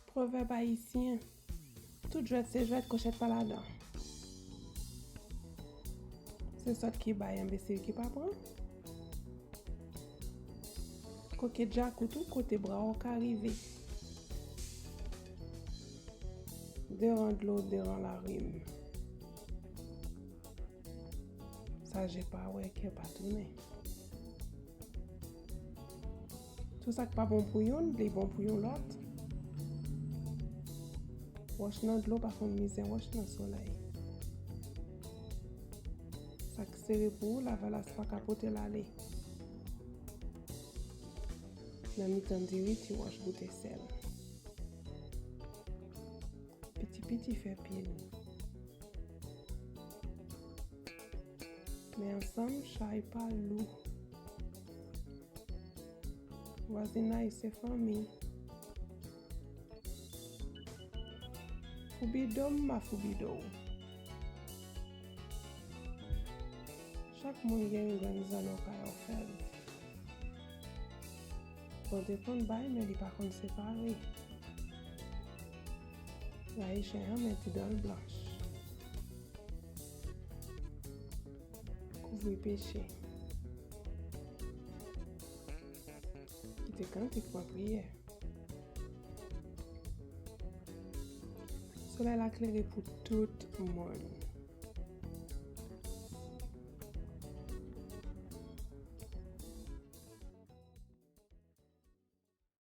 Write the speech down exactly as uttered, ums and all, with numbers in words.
Pwovèb ayisyen, tout jwèt se jwèt, kòchèt pa ladan. Se sòt ki bay, enbesil ki pa pran. Koke djakout ou kote bra w ka rive. Deran dlo, deran larim. Sa je pa wè, kè pa tounen. Tout sa k pa bon pou youn, li bon pou yon lòt. Wòch nan dlo pa konn mizè wòch nan solèy. Sa k sere pou ou, lavalas pa ka pote l ale. Nan mitan diri, ti wòch goute sèl. Piti piti fè pye lou. Men ansanm, chay pa lou. Vwazinay se fanmi. Foubido m, ma foubido w. Chak moun gen yon grenn zòn nan kay òfèv. Bondye konn bay, men li pa konn separe. Rayi chen an, men ti dan l blanch. Kouvri peche. Kite kantik pran priyè. Solèy la klere pou tout moun.